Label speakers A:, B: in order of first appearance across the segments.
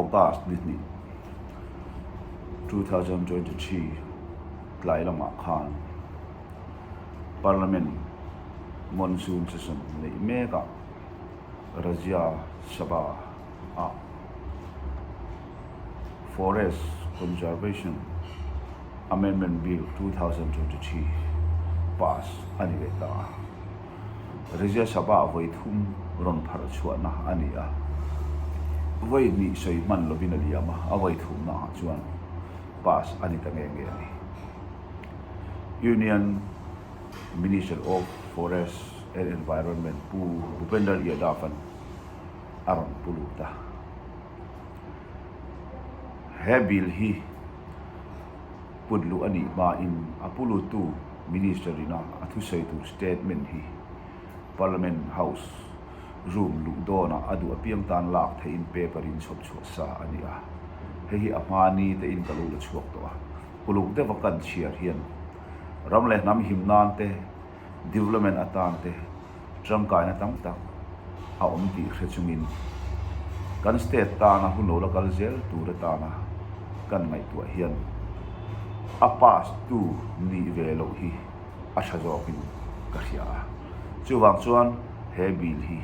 A: August ni hnih, 2023 tlai lamah khan Parliament Monsoon Session neih mekah Rajya Sabha ah Forest Conservation Amendment Bill 2023 pass a ni leh ta a. Rajya Sabha vawi thum rawn pharh chhuahna a ni a, vawi hnih sawi hman lovin a liam a, a vawi thumna ah chuan pass a ni ta nge nge a ni. Union Minister of Forest and Environment Pu Bhupender Yadav-a'n a rawn pu lut a. He bill hi put luh a nih hmain a pu luttu Minister ina a thusawi tur statement hi Parliament House room luh dawnah a duh apiang tan lak theihin paper in chhawp chhuah sa a ni a. Hei hi a hma ni tein ka lo la chhuak tawh a. Uluk deuha kan chhiar hian ram leh hnam him nan te, development atan te tangkaina tam tak a awm tih hre chungin kan state tana hun lo la kal zel tur atana kan ngaihtuah hian a pass tu nih ve loh hi a tha zawkin ka hria a. Chuvang chuan he bill hi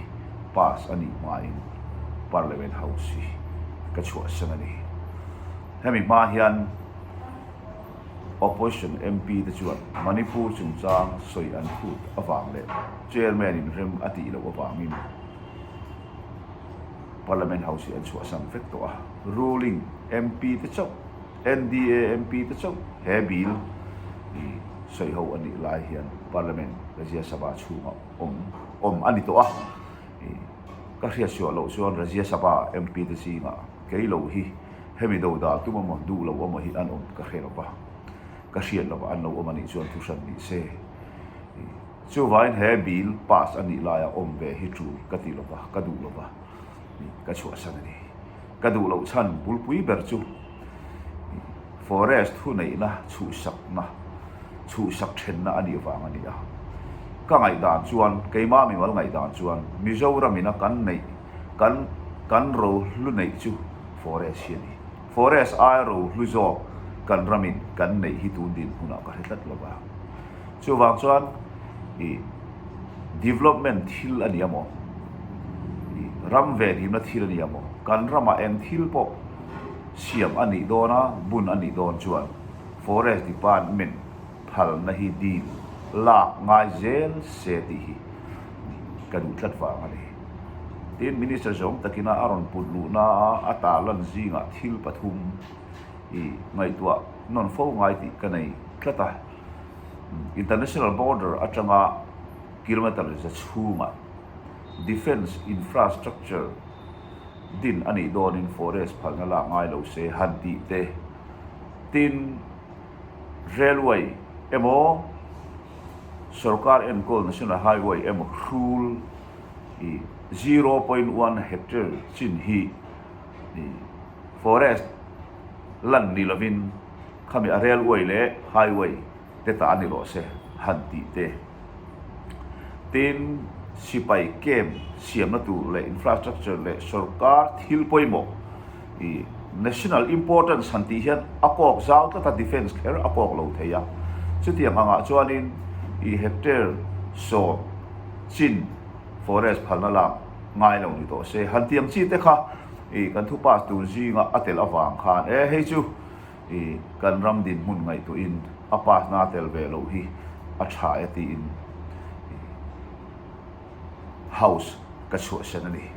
A: pass a nih hmain Parliament House hi ka chhuahsan a ni. Hemi hma hian Opposition MP te chuan Manipur chungchang sawi an phut avang leh Chairman in rem a tih loh avangin Parliament House hi an chhuahsan vek tawh a. Ruling MP te chauh, NDA MP te chauh he bill hi sawi ho a nih lai hian Parliament Rajya Sabha chhungah awm awm a ni tawh a. Ka hriatchhuah loh chuan Rajya Sabha MP te zingah kei lo hi Hemi do dah tum emaw duh lo emaw hi an awm ka hre lo va, ka hriat lo va an lo awm a nih chuan thu hran ni se. Chuvain he bill pass a nih laia awm ve hi tul ka ti lo va, ka duh lo va, ka chhuahsan a ni. Ka duh loh chhan bulpui ber chu forest thuneihna chhuhsakna, chhuhsak thenna a nih vang a ni a. Ka ngaihdan chuan, keimah mimal ngaihdan chuan Mizoram ina kan neih Kan kan rohlu neih chu forest hi a ni. Forest aia rohlu zawk kan ramin kan neih hi tun dinhmunah ka hre tlat lo va. Chuvang chuan ih development thil a ni a maw? Ih ram venhimna thil a ni a maw? Kan ramah eng thil pawh siam a nih dawn a, bun a nih dawn chuan forest department phalna hi dil lak ngai zel se tih hi ka duh tlat vang a ni. Tin, Minister zawng takina a rawn put luhna a a tarlan zingah thil pathum i ngaihtuah nawn fo ngai tih ka nei tlat a. International border atanga kilometre za chhungah defence infrastructure din a nih dawnin forest phalna lak ngai lo se han tih te. Tin, railway emaw sorkar enkawl National Highway emaw hrul i 0.1 hectare chin hi i forest lan ni lovin khami a railway leh highway te ta a ni rawh se han tih te. Tin, sipai camp siamna tur leh infrastructure leh sorkar thil pawimawh i national importance han tih hian a kawk zau tlat a, defence kher a kawk lo thei a. Chutiang angah chuanin i hectare sawm chin forest phalna lak ngai lo ni tawh se. Han tiang chi te kha i kan thu pass tur zinga a tel avang khan e hei chu I kan ram dinhmun ngaihtuahin a pass na tel ve loh hi a tha e tiin House ka chhuahsan a ni.